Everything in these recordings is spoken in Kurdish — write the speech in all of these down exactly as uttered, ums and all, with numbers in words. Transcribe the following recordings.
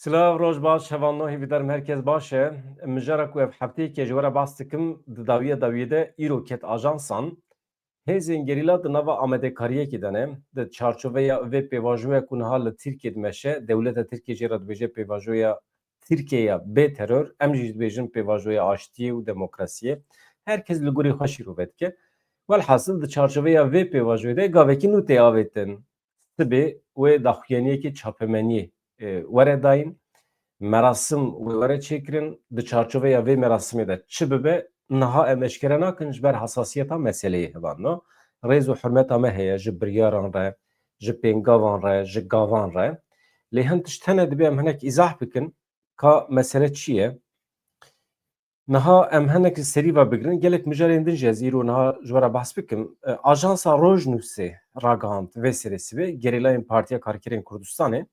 Silav, roj baş, hevalno, hêvîdarim herkes baş e. Mijara ku ev hefteyeke ji we re behs dikim, di dawiya dawiyê de îro ket ajansan. Hêzên gerîla di nava amadekariyekê de ne. Di çarçoveya vê pêvajoya ku niha li Tirkiyê dimeşe, dewleta Tirkiyê jê re dibêje pêvajoya Tirkiye ya bê teror, em jî dibêjin pêvajoya aştiyê û demokrasiyê. Her kes li gorî xwe şîrove dike. Welhasil di çarçoveya vê pêvajoyê de gavekî nû tê avêtin. Sibê wê daxuyaniyekê çapemeniyê, e, were dayîn. Merasim wê were çêkirin. Di çarçoveya vê merasimê de çi bibe, niha em eşkere nakin ji ber hesasiyeta meseleyê, hevalno. Rêz û hurmeta me heye ji biryaran re, ji pêngavan re, ji gavan re. Lê hin tişt hene, dibê em hinek îzah bikin ka mesele çi ye. Niha em hinek li serî ve bigirin. Gelek mijarên din jî ez îro niha ji we re behs bikim. E, ajansa Rojnûsê ragihand vê serê sibê, gerîlayên Partiya Karkerên Kurdistanê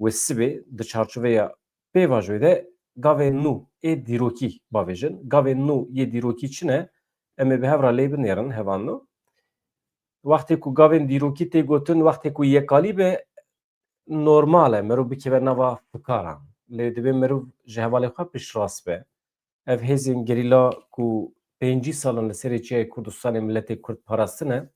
wê sibê di çarçoveya pêvajoyê de gavên nû ê dîrokî bavêjin. Gavên nû yê dîrokî çi ne? Em ê bi hev re lê binêrin, hevalno. Wextê ku gavên dîrokî tê gotin, wextê ku yekalî be, normal e, mirov bikeve nava fikaran. Lê divê mirov ji hevalê xwe piştrast be. Ev hêzên gerîla ku pêncî sal in li serê çiyayê Kurdistanê miletê Kurd parastine,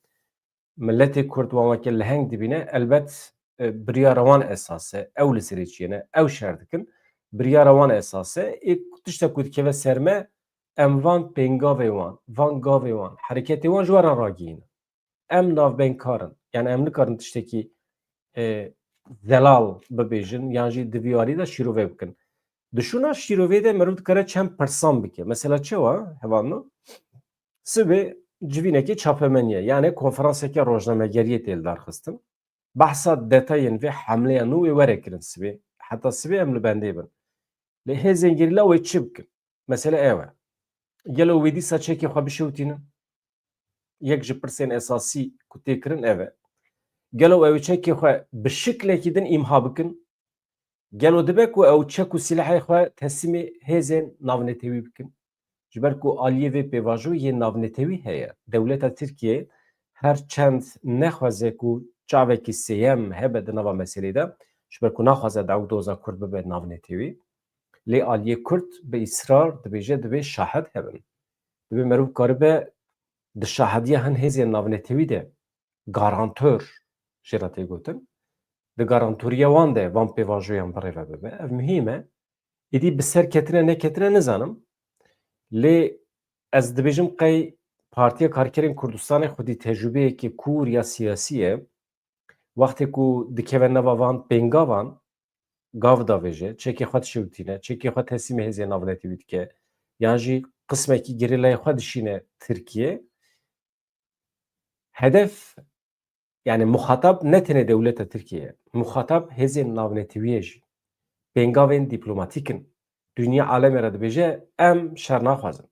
miletê Kurd wan weke leheng dibîne, elbet, e, biryara wan esas e, ew li serê çiyê ne, ew şer dikin. Biryara wan esas e. Ê tişta ku dikeve ser me, em van pêngavê wan, van gavê wan, hereketê wan ji we re ragihînin. Em navbeynkar in. Yani em nikarin tiştekî, e, zelal bibêjin yan jî di vî alî de şîrove bikin. Di şûna şîrovê de mirov dikare çend pirsan bike. Mesela çawa, hevalno? Sibê civînekê çapemeniyê, yani konferanseke rojnamegeriyê tê lidarxistin. Behsa detayên vê hemleya nû wê were kirin sibê. Heta sibê em li bendê bin. Lê hêzên gerîla wê çi bikin? Mesele ew e. Gelo wê dîsa çekê xwe bişewitînin? Yek ji pirsên esasî ku tê kirin ev e. Gelo ew ê çekê xwe bi şiklekî din îmha bikin? Gelo dibe ku ew çek û sîlehê xwe teslîmê hêzên navnetewî bikin? Ji ber ku aliyê vê pêvajoyê yê navnetewî heye. Dewleta Tirkiyê her çend nexwaze ku çavekî sêyem hebe di nava meselê de, ji ber ku naxwaze dewdoza Kurd bibe navnetewî, lê aliyê Kurd bi îsrar dibêje divê şahid hebin. Divê meriv karibe di şahediya hin hêzên navnetewî de garantor jê re tê gotin. Di garantoriya wan de van pêvajoyan birêve bibe. Ev muhîm e. Êdî bi ser ketine neketine nizanim. Lê ez dibêjim qey Partiya Karkerên Kurdistanê xwedî tecrûbeyekî kûr ya siyasî ye. Wextê ku dikeve nava van pêngavan, gav davêje, çekê xwe dişewitîne, çekê xwe teslîmê hêzên navnetewî dike, yan jî qismekî gerîlayê xwe dişîne Tirkiye. Hedef, yani muxatab ne tenê dewleta Tirkiye ye. Muxatab hêzên navnetewî ye jî. Pêngavên dîplomatîk in. Dinya alemê re dibêje, em şer naxwazin.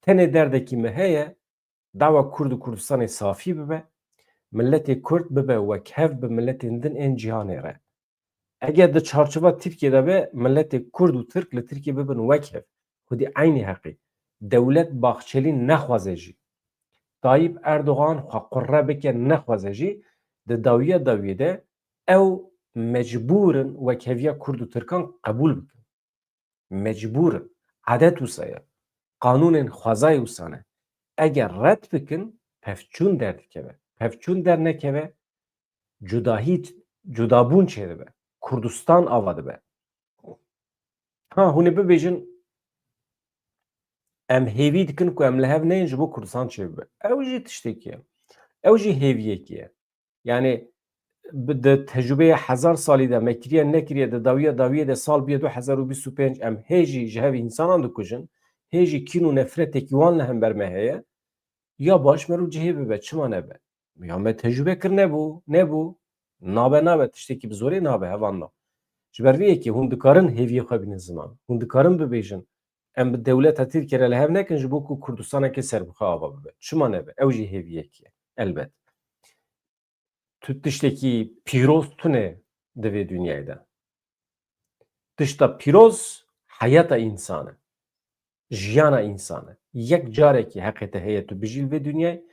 Tenê derdekî me heye, dawa Kurd û Kurdistanê safî bibe, miletê Kurd bibe wekhev bi miletên din ên cîhanê re. Eger di çarçova Tirkiye de be, miletê Kurd û Tirk li Tirkiye bibin wekhev, xwedî eynî heqî. Dewlet Bahçelî nexwaze jî, Tayyip Erdogan xwe qurre bike nexwaze jî, di dawiya dawiyê de ew mecbûr in wekheviya Kurd û Tirkan qebûl bikin. Mecbûr in. Edet wisa ye. Qanûnên xwezayê wisa ne. Eger red bikin, pevçûn derdikeve. Pevçûn dernekeve, cudahî, cudabûn çêdibe. Kurdistan ava dibe. Ha, hûn ê bibêjin, em hêvî dikin ku em li hev neyên ji bo Kurdistan çêbibe. Ew jî tiştekî ye. Ew jî hêviyekî ye. Yani bi, di tecrûbeya hezar salî de me kiriye nekiriye, di dawiya dawiyê de sal bûye du hezar û bîst û pênc, em hê jî ji hev însanan dikujin, hê jî kîn û nefretekî wan li hember me heye. Ya baş meriv cihê bibe, çima nebe? Ya me tecrûbe kir nebû, nebû. Nabe, nabe, tiştekî bi zorê nabe, hevalno. Ji ber vê yekê hûn dikarin hêviyê xwe bînin ziman. Hûn dikarin bibêjin, em bi dewleta Tirkiye re li hev nekin ji bo ku Kurdistaneke serbixwe ava bibe. Çima nebe? Ew jî hêviyekî ye, elbet. Tu tiştekî pîroz tune di vê dinyayê de. Tişta pîroz heyata însan e. Jiyana însan e. Yek carekî heqê te heye tu bijî li vê dinyayê,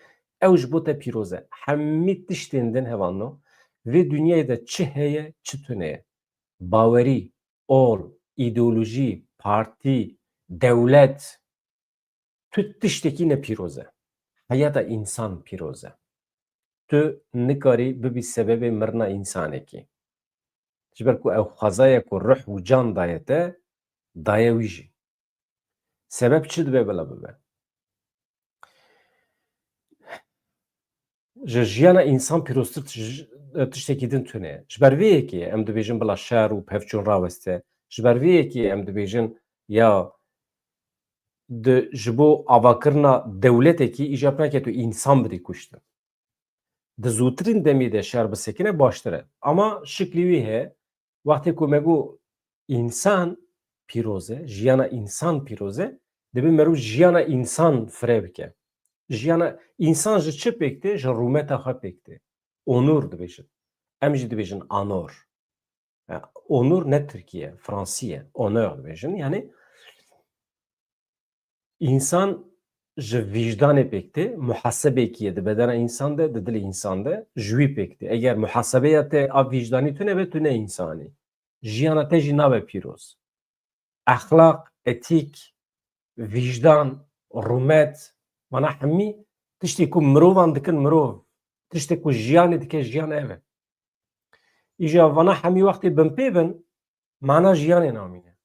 ew ji bo te pîroz e. Hemî tiştên din, hevalno, vê dinyayê de çi heye, çi tune ye. Bawerî, ol, îdeolojî, partî, dewlet, tu tiştekî ne pîroz e. Heyata însan pîroz e. Tu nikarî bibî sebebê mirina însanekî. Ji ber ku ew xwezaya ku ruh û can daye te, daye wî jî. Sebeb çi dibe bila bibe? Ji jiyana însan pîroztir tij-, tiştekî din tune ye. Ji ber vê yekê em dibêjin bila şer û pevçûn raweste. Ji ber vê yekê em dibêjin ya di, ji bo avakirina dewletekî îcab nake tu însan bidî kuştin. Di zûtirîn demî de şer bisekine baştir e. Ama şiklî wî heye, wextê ku me got însan pîroz e, jiyana însan pîroz e, dibê merû jiyana însan fireh bike. Jiyana însan ji çi pêk tê? Ji rûmeta xwe pêk tê. Onur dibêjin. Em jî dibêjin anor. Ya, onur ne tirkî ye, fransî ye. Honneur dibêjin. Yani însan ji vîjdanê pêk tê, muhasebekî ye di bedena însan de, di dilê însan de, ji wî pêk tê. Eger muhasebeya te a vîjdanî tune be, tu ne însanî. Jiyana te jî nabe pîroz. Exlaq, etîk, vîjdan, rûmet, vana hemî tiştê ku mirovan dikin mirov, tiştê ku jiyanê dike jiyan ev e. Îja vana hemî wextê binpê bin, mana jiyanê namîne.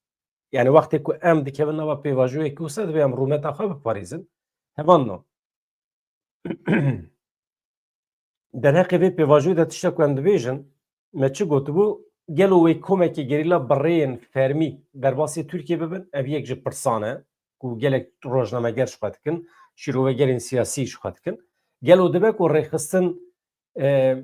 Yani wextê ku em dikevin nava pêvajoyekî wisa, divê em rûmeta xwe biparêzin. Hevalno. Derheqê vê pêvajoyê de tişta ku em dibêjin, me çi gotibû, gelo wê komekî gerîla bi rêyên fermî derbasî Tirkiyê bibin, ev yek ji pirsan e ku gelek rojnameger ji xwe dikin, şîrovegerên siyasî ji xwe dikin. Gelo dibe ku rêxistin, e,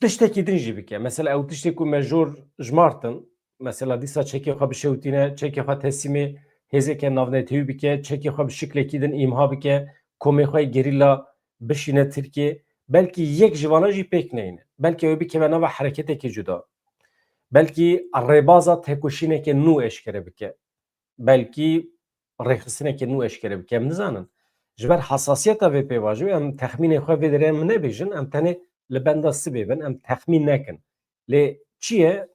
tiştekî din jî bike. Mesela ew tiştê ku me jor jimartin, mesela dîsa çekê xwe bişewitîne, çekê xwe teslîmê hêzeke navnetewî bike, çekê xwe bi şiklekî din îmha bike, komê xwe yê gerîla bişîne Tirkiyê, belkî yek ji vana jî pêk neyne. Belkî ew ê bikeve nava hereketeke cuda. Belkî rêbaza tekoşîneke nû eşkere bike. Belkî rêxistineke nû eşkere bike. Em nizanin. Ji ber hesasiyeta vê pêvajoyê em texmînê xwe vê derê em nebêjin, em tenê li benda sibê bin, em texmîn nekin. Lê çi ye?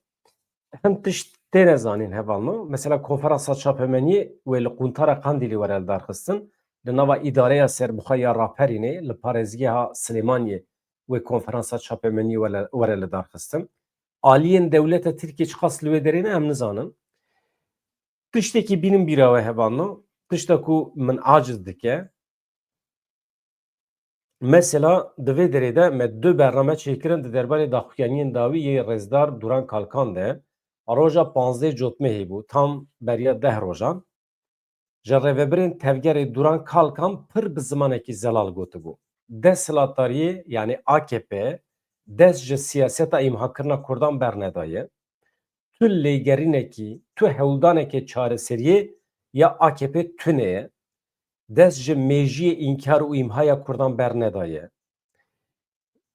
Hin tişt têne zanîn hevalno. Mesela konferansa çapemeniyê wê li Quntara Qandîlî were lidarxistin. Li nava îdareya serbixwe ya Raperînê, li parêzgeha Silêmaniyê wê konferansa çapemeniyê were, were lidarxistin. Aliyên dewleta Tirkiyê çiqas li wê derê ne em nizanin. Tiştekî bînin bîra we hevalno, tişta ku min aciz dike. Mesela di vê derê de me du bername çêkirin di derbarê daxuyaniyên dawî yê rêzdar Duran Kalkan de. Roja panzdeh Cotmehê bû, tam beriya deh rojan. Ji rêvebirên tevgerê Duran Kalkan pir bi zimanekî zelal gotibû, desthilatdariyê, yanî A K P, dest ji siyaseta îmhakirina Kurdan bernedaye. Tu lêgerînekî, tu hewldaneke çareseriyê ya A K P tune ye. Dest ji mêjiyê înkar û îmhaya Kurdan bernedaye.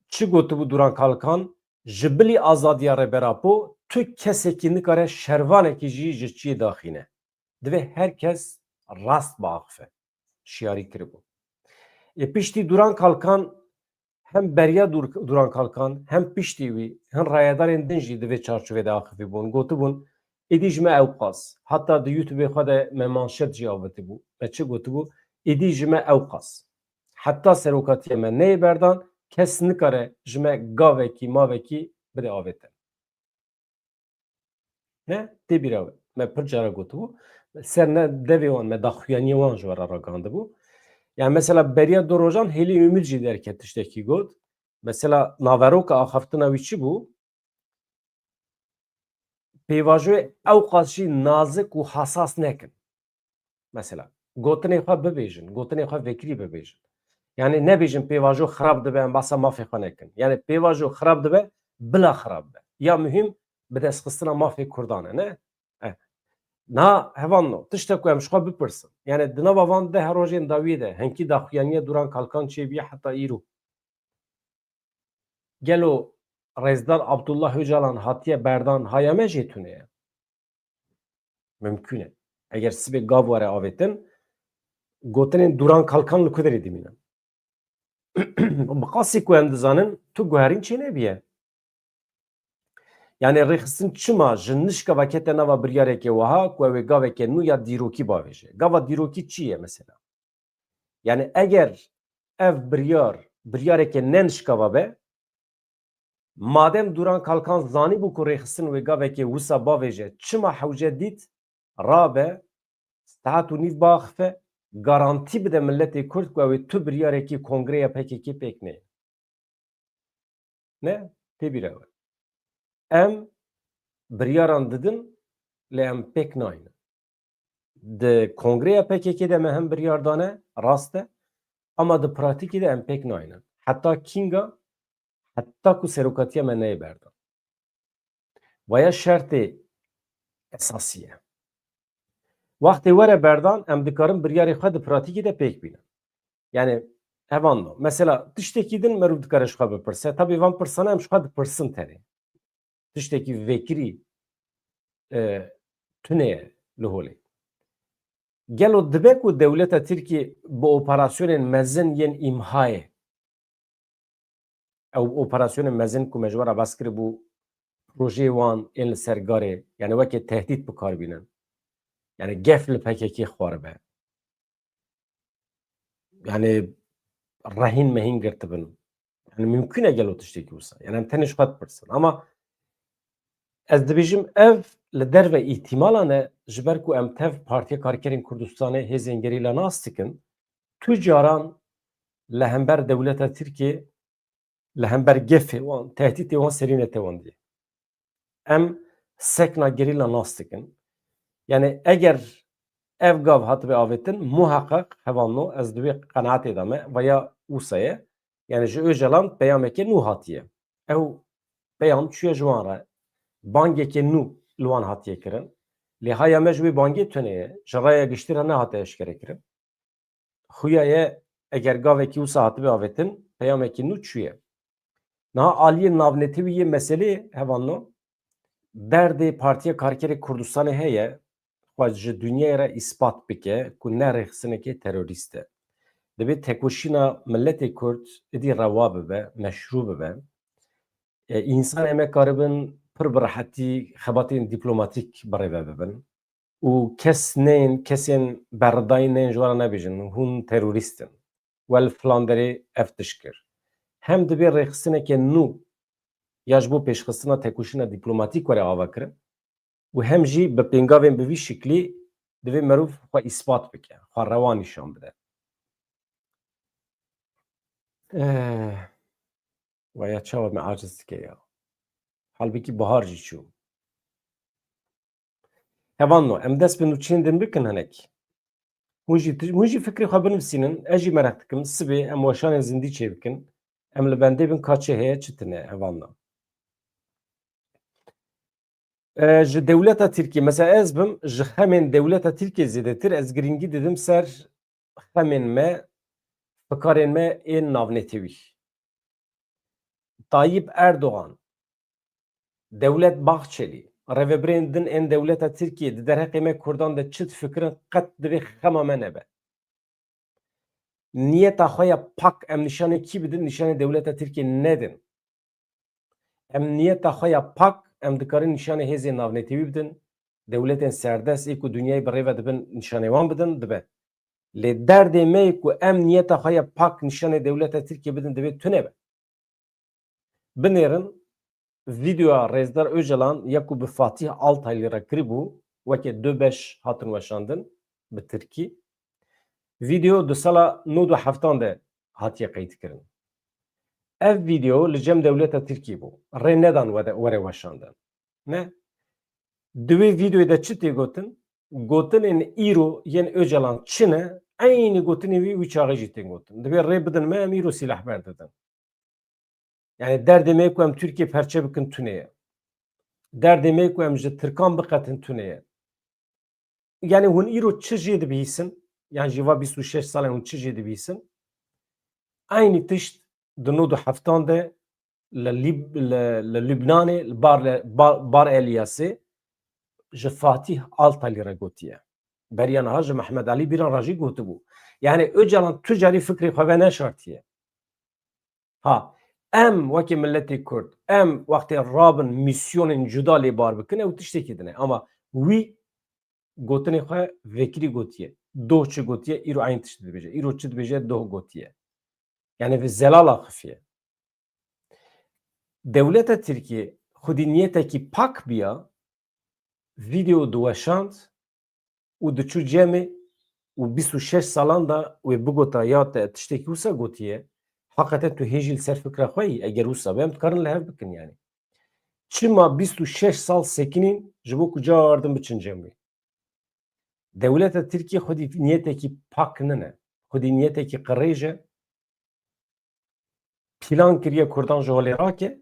Çi gotibû Duran Kalkan? Ji bilî azadiya Rêber Apo tu kesekî nikare şervanekî jî ji çiyê daxîne. Divê her kes rast biaxife. Şiyarî kiribû. Ê piştî Duran Kalkan, hem beriya Dur-, Duran Kalkan, hem piştî wî hin rayedarên din jî di vê çarçovê de axivî bûn. Gotibûn, êdî ji me ewqas. Heta di YouTube-ê xwe de me manşet jî avitibû. Me çi gotibû? Êdî ji me ewqas. Heta serokatiya me neyê berdan, kes nikare ji me gavekî, mavekî bide avêtin. Ne? Tê bîra we. Me pir cara gotibû. Ser ne devê wan, me daxuyaniyê wan ji we re ragihandibû. Yani mesela beriya du rojan hêlî umîd jî derket tiştekî got. Mesela naveroka axaftina wî çi bû? Pêvajoyê ewqas jî nazik û hesas nekin. Mesela, gotinê xwe bibêjin, gotinê xwe vekirî bibêjin. Yani nebêjin pêvajo xirab dibe, em basa mafê xwe nekin. Yani pêvajo xirab dibe, bila xirab be. Ya muhîm bi destxistina mafê Kurdan e, ne? Eh. Na hevalno, tiştek ku em ji xwe bipirsin. Yani di nava van deh rojên dawiyê de, hinkî daxuyaniya Duran Kalkan çêbûye heta îro. Gelo Rêzdar Abdullah Ocalan hatiye berdan haya me jê tune ye? Mimkûn e. Eger sibê gav were avêtin, gotinên Duran Kalkan li ku derê dimînin? Bi qasî ku em dizanin, tu guherîn çênebiye. Yani rêxistin çima ji nişka ve kete nava biryareke wiha ku ew ê gaveke nû ya dîrokî bavêje? Gava dîrokî çi ye mesela? Yani eger ev biryar, biryareke ne nişka ve be, madem Duran Kalkan zanîbû ku rêxistin wê gavekê wisa bavêje, çima hewce dît rabe, saet û nîv biaxife, garantî bide miletê Kurd ku ew ê tu biryarekî kongreya P K K pêk neyê? Ne, tê bîra we. Em biryaran didin, lê em pêk naynin. Di kongreya P K K de me hem biryar dane, rast e, ama di pratîkê de em pêk naynin. Heta kînga, heta ku serokatiya me neyê berdan. Vaya şertê esasî ye. Wextê were berdan, em dikarin biryarê xwe di pratîkê de pêk bînin. Yani, hevalno. Mesela, tiştekî din merûv dikare ji xwe bipirse. Tabî van pirsana em ji xwe dipirsin tenê. Tiştekî vekirî, e, tune ye li holê. Gelo dibe ku dewleta Tirkiyê bi operasyonên mezin yên îmhayê, ew operasyonên mezin ku me ji we re behs kiribû, projeyê wan ên li ser garê, yani weke tehdît bi kar bînin. Yani gef li P K K xwaribe. Yani rehîn mehîn girtibin. Yani mümkün e gelo tiştekî wisa? Yani em tenê ji xwe dipirsin. Ama ez dibêjim ev li derve îhtimalan e, ji ber ku em tev Partiya Karkerên Kurdistanê hêzên gerîla nas dikin, tu caran li hember dewleta Tirkiyê, li hember gefê wan, tehdîtê wan serî netewandiye. Em sekna gerîla nas dikin. Yani eger ev gav hatibe avêtin, muheqeq hevalno ez di wê qenaetê de me, veya wisa ye, yani ji Ocalan peyameke nû hatiye. Ew peyam çûye ji wan re. Bangeke nû li wan hatiye kirin. Lê haya me ji wê bangê tune ye. Ji raya giştî re nehate eşkere kirin. Xuya ye, eger gavekî wisa hatibe avêtin, peyamekî nû çûye. Niha aliyê navnetewî yê meselê hevalno, derdê Partiya Karkerê Kurdistanê heye, xwe ji dinyayê re îspat bike ku ne rêxistinekê terorîst e. Dibê tekoşîna miletê Kurd idî rewa bibe, meşrû bibe. E, însanê me karibin pir bi rehetî xebatên dîplomatîk birêve bibin. Û kes neyên, kesên berridayî neyên ji we re nebêjin, hûn terorîst in. We li filan derê ev tişt kir. Hem divê rêxistineke nû ya ji bo pêşxistina tekoşîna dîplomatîk were avakirin û hem jî bi pêngavên bi vî şiklî divê meriv xwe îspat bike, xwe rewa nîşan bide. Eh, we ya çawa me aciz dike ya. Halbikî bahar jî çû. Hevalno, em dest bi nûçeyên din bikin hinek. Hûn jî, hûn jî fikrê xwe binivîsînin, ez jî mereq dikim, sibê em weşanên zindî çêbikin, em li bendê bin ka çi heye, çi tune, hevalno. E, ji dewleta Tirkiyê, mesela ez bim, ji xemên dewleta Tirkiyê zêdetir, ez girîngî didim ser xemên me, fikarên me ên navnetewî. Tayyip Erdogan, Dewlet Bahçelî, rêvebirên din ên dewleta Tirkiyê di derheqê me Kurdan de çi difikirin qet divê xema me nebe. Niyeta xwe ya pak em nîşanê kî bidin? Nîşanê dewleta Tirkiyê nedin. Em niyeta xwe ya pak em dikarin nîşanê hêzên navnetewî bidin, dewletên serdest ê ku dinyayê bi rê ve dibin nîşanê wan bidin, dibe. Lê derdê me yê ku em niyeta xwe ya pak nîşanê dewleta Tirkiyê bidin divê tune be. Binêrin, vîdeoya Rêzdar Ocalan ya ku bi Fatih Altaylı re kiribû, weke du beş hatin weşandin bi tirkî. Vîdeo di sala nod û heftan de hatiye qeydkirin. Ev vîdeo li cem dewleta Tirkiyê bû. Rê nedan were, were weşandin. Ne? Di wê vîdeoyê de çi tê gotin? Gotinên îro yên Ocalan çi ne? Eynî gotinê wî wî çaxê jî tên gotin. Divê rê bidin me, em îro sîleh berdidin. Yani derdê me ku em Tirkiye perçe bikin tune ye. Derdê me ku em ji Tirkan biqetin tune ye. Yani hûn îro çi jê dibihîsin? Yan jî va bîst û şeş sal e hûn çi jê dibihîsin? Eynî tişt di nod û heftan de li Lib-, li, li Lubnanê, li Bar, Bar, Bar Elyasê ji Fatih Altaylı re gotiye. Beriya niha ji Mehmet Alî Bîran re jî gotibû. Yani Ocalan tu carî fikrê xwe veneşartiye. Ha, Em wekî miletê Kurd, em wextê rabin mîsyonên cuda lê bar bikin, ew tiştekî din e. Ama wî gotinê xwe vekirî gotiye. Doh çi gotiye, îro eyn tişt dibêje. Îro çi dibêje, doh gotiye. Yani vê zelal axifiye. Dewleta Tirkiyê xwedî niyetekî pak biya, vîdeo diweşand û diçû cemê û bîst û şeş salan da wê bigota ya te tiştekî wisa gotiye, heqeten tu hêjî li ser fikra xwe yî, eger wisa be em dikarin li hev bikin yani. Çima bîst û şeş sal sekinîn ji bo ku cardin biçin cemê? Dewleta Tirkiyê xwedî niyetekî pak nine. Xwedî niyetekî qirêj e. Plan kiriye Kurdan ji holê rake.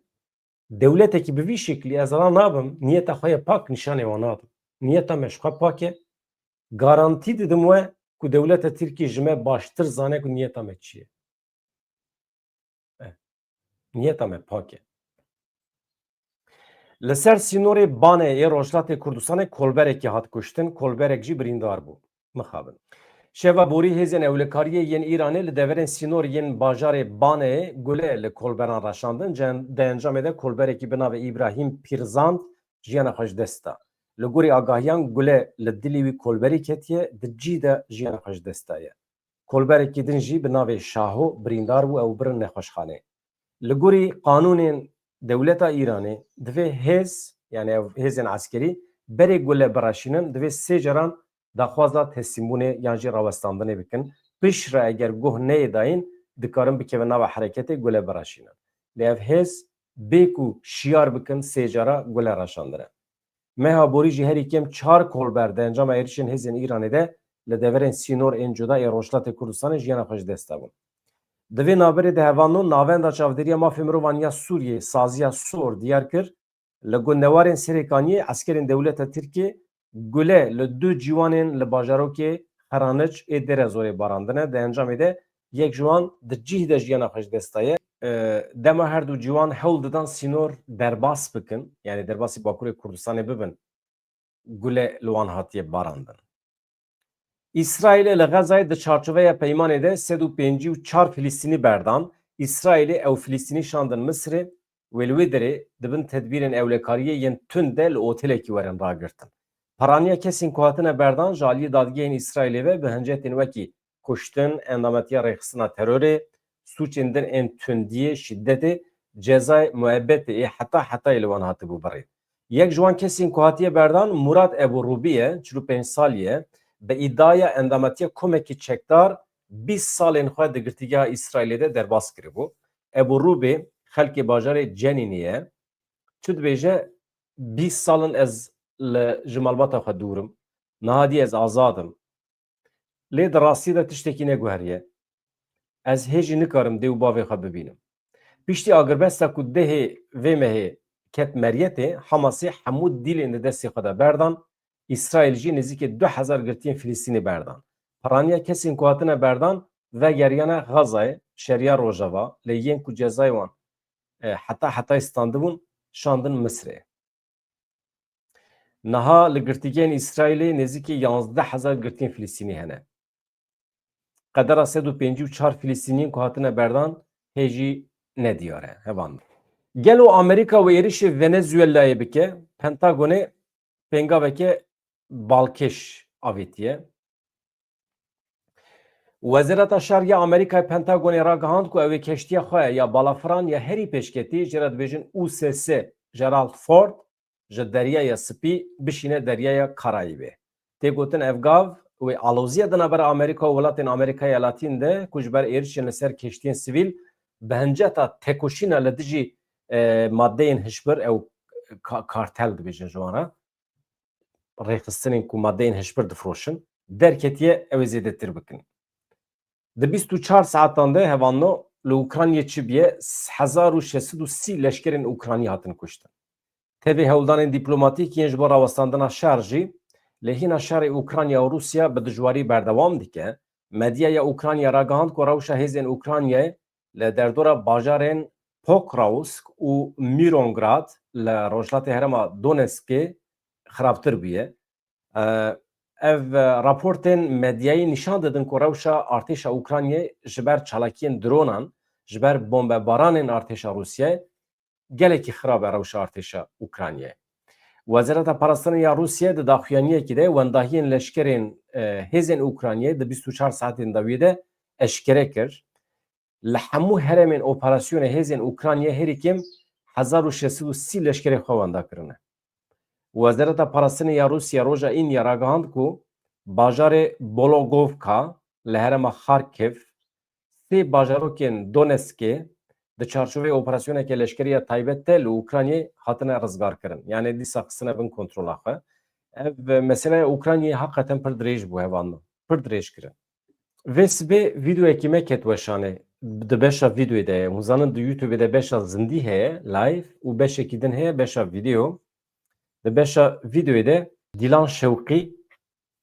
Dewletekî bi vî şeklî ez ra nabim, niyeta xwe ye pak nîşanê wan nadim. Niyeta me ji xwe pak e. Garantî didim we ku dewleta Tirkiyê ji me baştir zane ku niyeta me çi ye. Eh, niyeta me pak e. Li ser sînorê Baneyê yê Rojhilatê Kurdistanê kolberekî hat kuştin, kolberek jî birîndar bû. Mixabin. Şeva borî hêzên ewlekariyê yên Îranê li deverên sînor yên bajarê Baneyê gule li kolberan raşandin. Cen-, di encamê de kolberekî bi navê Îbrahîm Pîrzand jiyana xwe ji dest da. Li gorî agahiyan gule li dilê wî kolberî ketiye, di cî de jiyana xwe ji dest daye. Kolberekî din jî bi navê Şaho birîndar bû, ew birin nexweşxanê. Li gorî qanûnên dewleta Îranê divê hêz, yani ev hêzên eskerî berê gule bireşînin, divê sê caran daxwaza teslîmbûnê yan jî rawestandinê bikin. Piştre eger guh neyê dayîn, dikarin bikevin nava hereketê gule bireşînin. Lê ev hêz bê ku şiyar bikin sê cara gule reşandine. Meha borî jî herî kêm çar kolber di encama êrişên hêzên Îranê de li deverên sînor ên cuda ê Rojhilatê Kurdistanê jiyana xwe ji dest dabûn. Di vê navberê de hevalno Navenda Çavdêriya Mafê Mirovan ya Sûriyê, Saziya Sor, diyar kir, li gundewarên Serêkaniyê eskerên dewleta Tirkiyê gule li du ciwanên li bajarokê Xeranic ê Dêrezorê barandine. Di encamê de yek ji wan di cih de jiyana xwe ji dest daye. E, dema her du ciwan hewl didan sînor derbas bikin, yani derbasî Bakurê Kurdistanê bibin, gule li wan hatiye barandin. Îsraîlê li Xezayê di çarçoveya peymanê de sed û pêncî û çar Filistînî berdan. Îsraîlê ew Filistînî şandin Misirê, wê li wê derê di bin tedbîrên ewlekariyê yên tund de li otelekî werin ragirtin. Peraniya kesên ku hatine berdan ji aliyê dadgehên Îsraîlê ve bi hincetên wekî kuştin, endametiya rêxistina terorê, sûcên din ên tundiyê, şîdetê, cezayê muebetê ê heta hetayê li wan hatibû birîn. Yek ji wan kesên ku hatiye berdan Murat Ebu Rûbî ye, çil û pênc salî ye, bi îdiaya endametiya komekî çekdar bîst salên xwe di girtîgeha Îsraîlê de derbas kiribû. Ebu Rûbî xelkê bajarê Cenînê ye. Çi dibêje, bîst sal in ez li, ji malbata xwe dûr im. Niha dî ez azad im. Lê di rastî de tiştekî neguheriye. Ez hê jî nikarim dê û bavê xwe bibînim. Piştî agirbesta ku dehê vê mehê ket meriyetê, Hamasê hemû dîlên di destê xwe de berdan, Îsraîl jî nêzîkî du hezar girtiyên Filistînî berdan. Piraniya kesên ku hatine berdan vegeriyane Xazayê, Şeriya Rojava, lê yên ku cezayê wan, e, heta hetayê standibûn, şandin Misirê. Niha li girtîgehên Îsraîlê nêzîkî yanzdeh hezar girtiyên Filistînî hene. Qedera sed û pêncî û çar Filistîniyên ku hatine berdan hê jî nediyar e. Hevan. Gelo Amerîka wê êrişê Venezuelayê bike? Pentagonê pêngaveke balkêş avêtiye. Wezareta Şer ya Amerîkayê Pentagonê ragihand ku ew ê keştiya xwe ya balafiran ya herî pêşketî, jê re dibêjin U S S Gerald Ford, ji Deryaya Spî bişîne Deryaya Karayîbê. Tê gotin ev gav wê aloziya di navbera Amerîka û welatên Amerîkaya Latîn de ku ji ber êrişên li ser keştiyên sivîl bi hinceta tekoşîna li dijî, e, madeyên hişbir, ew ka-, kartel dibêjin ji wan re, rêxistinên ku madeyên hişbir difiroşin, derketiye, ew ê zêdetir bikin. Di bîst û çar saetan de hevalno li Ukraynayê çi biye, hezar û şeş sed û sî leşkerên Ukraynî hatin kuştin. Tevî hewldanên dîplomatîk yên ji bo rawestandina şer jî, lê hîna şerê Ukrayna û Rûsya bi dijwarî berdewam dike. Medyaya Ukrayna ragihand ku rewşa hêzên Ukraynayê li derdora bajarên Pokrovsk û Mîrongrad li rojhilatê herêma Donetskê xirabtir bûye. Ev raportên medyayî nîşan didin ku rewşa artêşa Ukraynayê ji ber çalakiyên dronan ji ber bombebaranên artêşa Rûsyayê gelekî xirab e rewşa artêşa Ukraynayê. Wezareta Parastinê ya Rûsya di daxuyaniyekî de wendahiyên leşkerên, e, hêzên Ukraynayê di bîst û çar saetên dawiyê de eşkere kir. Li hemû herêmên operasyonê hêzên Ukraynayê herî kêm hezar û şeş sed û sî leşkerê xwe wenda kirine. Wezareta Parastinê ya Rûsya roja Îndiya ragihand ku bajarê Bologovka li herêma Kharkiv, sê bajarokên Donetskê di çarçoveyê operasyoneke leşkerî ya taybet de li Ukraynayê hatine rizgarkirin. Yanî dîsa xistine bin kontrola xwe. Ev meseleya Ukraynayê heqeten pir dirêj bû hevalno. Pir dirêj kirin. Vê sibê vîdeoyekî me ket weşanê. Di beşa vîdeoyê de ye. Hûn zanin di YouTube de beşa zindî heye, live, û beşekî din heye, beşa vîdeo. Di beşa vîdeoyê de Dîlan Şewqî,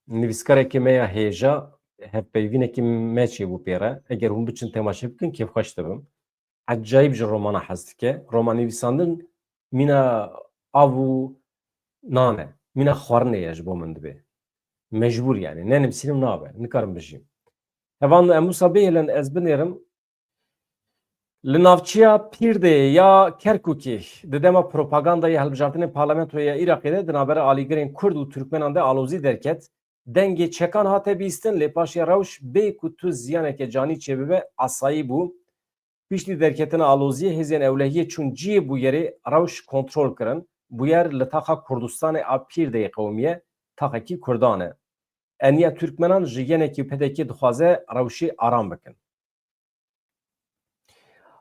nivîskarekî me ya hêja, hevpeyvînekî me çêbû pê re. Eger hûn biçin temaşe bikin, kêfxweş dibim. Ecayîb ji romana hez dike. Roman nivîsandin mîna av û nan e. Mîna xwarinê ye ji bo min dibê. Mecbûr yani. Nenivîsînim nabe. Nikarim bijîm. Hevalno em wisa bihêlin ez binêrim. Li navçeya Pîrdê ya Kerkûkê di dema propagandayê hilbijartinên parlamentoyê ya Iraqê de di navbera alîgirên Kurd û Tirkmenan de alozî derket. Dengê çekan hate bîstin, lê paşê rewş bê ku tu ziyaneke canî çêbibe asayî bû. Piştî derketina aloziyê hêzên ewlehiyê çûn cihê bûyerê, rewş kontrol kirin. Bûyer li taxa Kurdistanê a Pîrdeyê qewimiye, taxekî Kurdan e. Eniya Tirkmenan ji yenekî P D K dixwaze rewşê aram bikin.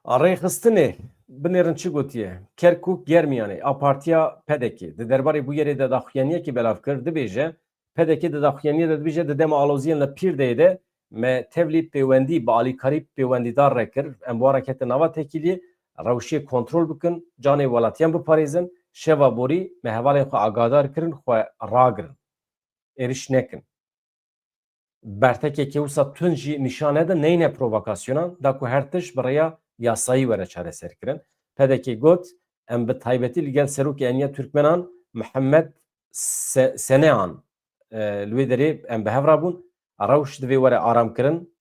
Rêxistinê binêrin çi gotiye? Kerkûk Germiyanê a partiya P D K di derbarê bûyerê de daxuyaniyekî belav kir, dibêje, P D K di daxuyaniyê de dibêje, di dema aloziyên li Pîrdeyê de me tevlî pêwendî bi alîkarî pêwendîdar re kir. Em bi wan re ketin nava tekîliyê, rewşê kontrol bikin, canê welatiyan biparêzin, şeva borî me hevalên xwe agahdar kirin, xwe ragirin. Êrîş nekin. Bertekeke wisa tund jî nîşan nedin, neyne provokasyonan, da ku her tişt bi rêya yasayî were çareserkirin. P D K got, em bi taybetî li gel Serokê Eniya Türkmenan Mihemed Se-, Senean, e, li wê derê em bi hev re bûn. Rewş divê were aramkirin.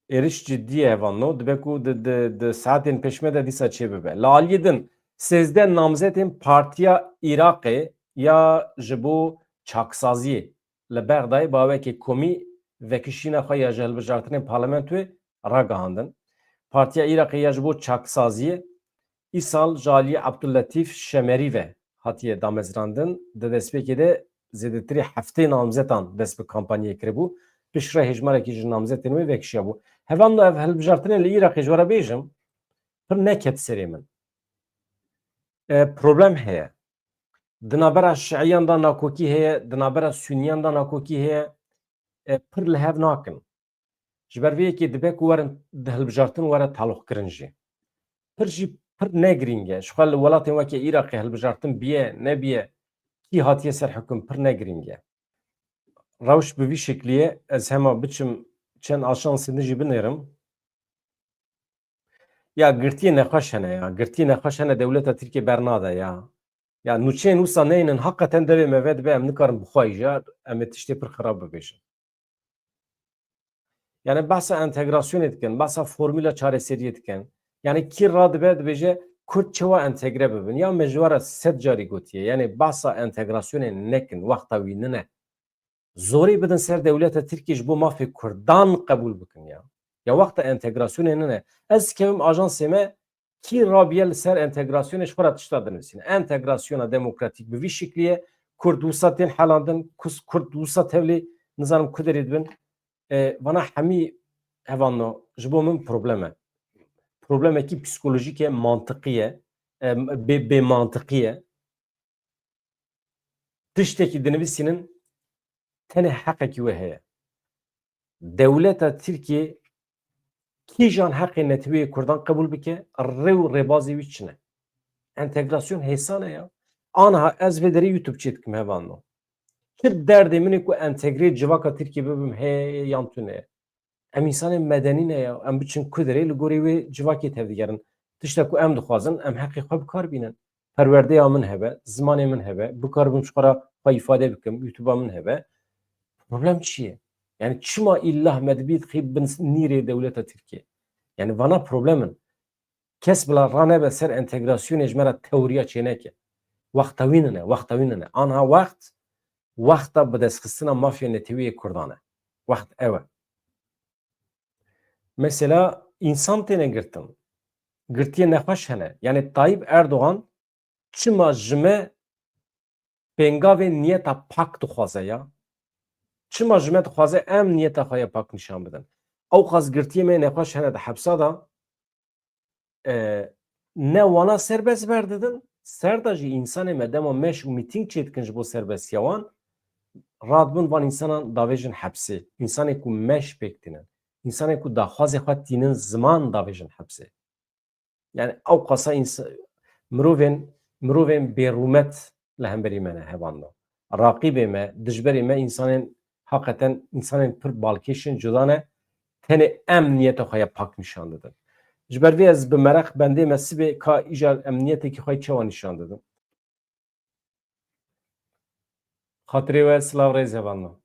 Êrîş cidî ye hevalno. Dibe ku di, di, di saetên pêş me de dîsa çêbibe. Li aliyê din sêzdeh namzetên Partiya Iraqê ya ji bo çaksaziyê li Bexdayê bi awekê komî vekişîna xwe ya ji hilbijartinên parlamentoyê ragihandin. Partiya Iraqê ya ji bo çaksaziyê îsal ji aliyê Abdulletîf Şemerî ve hatiye damezrandin. Di destpêkê de zêdetirî heftê namzetan dest bi kampanyayê kiribû. Piştre hêjmarekî ji namzetên wê vekişiyabû. Hevalno, ev hilbijartinên li Iraqê ji we re bêjim, pir neket serê min. E, problem heye. Di navbera şiiyan de nakokî heye, di navbera suniyan de nakokî heye. E, pir li hev nakin. Ji ber vê yekê dibe ku werin di hilbijartin were taloqkirin jî. Pir jî pir ne girîng e. Ji xwe li welatên weke Iraqê hilbijartin biye, nebiye, kî hatiye ser hukm pir ne girîng e. Rewş bi vî şeklî ye. Ez hema biçim çend ajansê din jî binêrim. Ya girtiyê nexweş hene ya. Girtiyê nexweş hene, dewleta Tirkiye bernade ya. Ya nûçeyên wisa neynin, heqeten devê me vedibe, em nikarin bi xwe jî, em ê tiştê pir xirab bibêjin. Yani behsa entegrasyonê dikin, behsa formula çareseriyê dikin. Yani kî radibe dibêje Kurd çawa entegre bibin? Ya me ji we re sed carî gotiye. Yani behsa entegrasyonê nekin, wexta wî nine. Zorê bidin ser dewleta Tirkiyê ji bo mafê Kurdan qebûl bikin ya. Ya wexta entegrasyonê nine. Ez dikevim ajansê me, kî rabiye li ser entegrasyonê ji xwe re tişta dinivîsîne. Entegrasyona demokratîk bi vî şeklî ye. Kurd wisa tên helandin, kus-, Kurd wisa tevlî nizanim ku derê dibin. E, vana hemî hevalno ji bo min problem e. Problemekî psîkolojîk e, mantiqî ye. E, bê, bê mantiqî ye. Tiştekî dinivîsînin, tenê heqekî wê heye. Dewleta Tirkiyê kîjan heqê neteweyê Kurdan qebûl bike, rê û rêbazê wî çi ne? Entegrasyon hêsan e ya. Aniha ez vê derê YouTube çê dikim hevalno. Çi derdê min ê ku entegrê civaka Tirkiyê bibim, heye yan tune ye? Em însanên medenî ne ya. Em biçin ku derê li gorî wê civakê tevdigerin. Tişta ku em dixwazin, em heqê xwe bi kar bînin. Perwerdeya min hebe, zimanê min hebe, bikaribim ji xwe re xwe îfade bikim, YouTube-a min hebe. Problem çi ye? Yani çima îllah me dibî dixî bin nîrê dewleta Tirkiye? Yani vana problem in. Kes bila ranebe ser entegrasyonê ji me re teoriya çêneke. Wexta wî nine, wexta wî nine. Anha wext, wexta bidestxistina mafya netewî yê Kurdan e. Wext ew e. Mesela însan têne girtin. Girtiyê nexweş hene. Yani Tayyip Erdoğan çima ji me pêngavê niyeta pak dixwaze ya? Çima ji me dixwaze em niyeta xwe ya pak nîşan bidin? Ewqas girtiyê me nexweş hene di hepsa de, e, ne wana serbest berdidin, ser de jî însanê me dema meş û mîtîng çêdikin ji bo serbestiya wan, radibin van însanan davêjin hepsê. Însanê ku meş pêk tînin, însanê ku daxwazê xwe tînin ziman davêjin hepsê. Yani ewqasa însa-, mirovên, mirovên bêrûmet li hemberî me ne hevando. Raqîbê me, dijberê me însanên, haqeten însanên pir balkêş in, cuda ne. Tenê em niyeta xwe ya pak nîşan didin. Ji ber vê ez bi mereq bendê me sibê ka îcar em niyetekî xwe çawa nîşan didin. Xatirê we, silav rêz hevando.